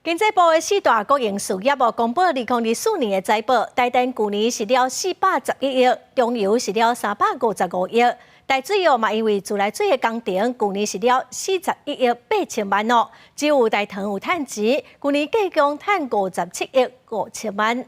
經濟部的四大國營事業哦，公布2024年的財報，台電舊年蝕了411億，中油蝕了355億，台水哦嘛因為自來水的工程，舊年蝕了41億8千萬哦，只有台糖有趁錢，舊年計共趁57億5千萬。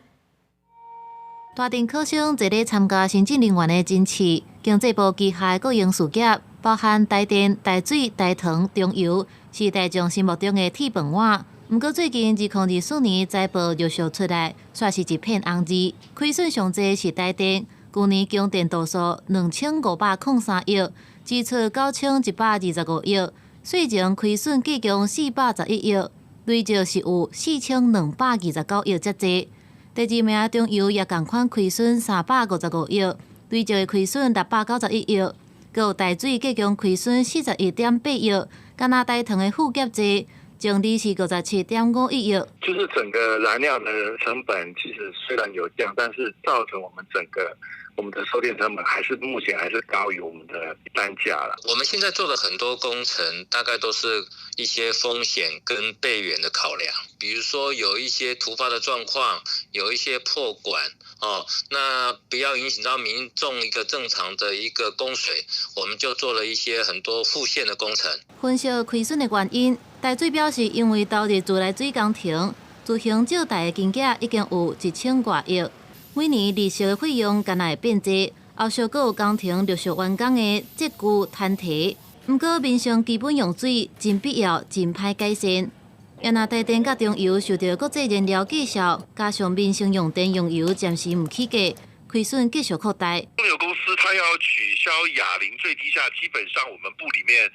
大電考生坐咧參加行政人員的甄試，經濟部旗下的國營事業包含台電、台水、台糖、中油，是大眾心目中的鐵飯碗。毋過最近2024年財報陸續出來，煞是一片紅字，虧損上濟是台電，舊年供電度數2503億，支出9125億，稅前虧損計共411億，累積是有4229億遮濟。第二名中油也仝款虧損355億，累積的虧損691億，閣有台水計共虧損41.8億，干焦台糖的副業濟。淨利是57.51億。就是整個燃料的成本其實雖然有降，但是造成我們整個我們的售電成本還是目前還是高於我們的單價了。我們現在做的很多工程，大概都是一些風險跟備援的考量，比如說有一些突發的狀況，有一些破管哦，那不要影響到民眾一個正常的一個供水，我們就做了一些很多復線的工程。分析虧損的原因，台水表示，因為投入自來水工程，自行借貸的金額已經有1000外億，每年利息的費用敢若會變濟，後續閣有工程陸續完工的積舊攤提。毋過民生基本用水真必要，真歹改善。若台電佮中油受著國際燃料價數，加上民生用電用油暫時毋起價，虧損繼續擴大。中油公司它要取消亞零最低價，基本上我們部裡面，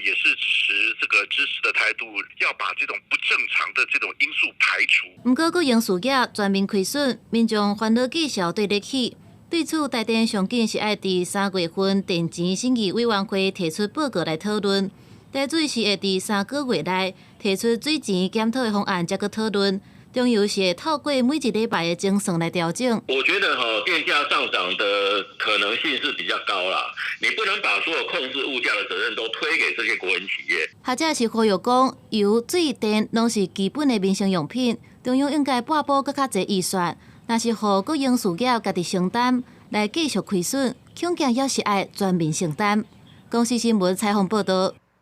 也是持這個支持的態度，要把這種不正常的這種因素排除。毋過國營事業全面虧損，民眾煩惱繼續對得起。對此，台電上緊是愛佇3月份電錢審議委員會提出報告來討論。台水是會佇3個月內提出水錢檢討的方案，才閣討論。中油是會透過每一禮拜的精算來調整。我覺得哈，電價上漲的可能性是比較高啦。你不能把所有控制物價的責任都推給這些國營企業。學者是呼籲講，油、水、電攏是基本的民生用品，中央應該撥補閣較濟預算。若是予國營事業家己承擔，來繼續虧損，恐驚猶是愛全民承擔。公視新聞採訪報導。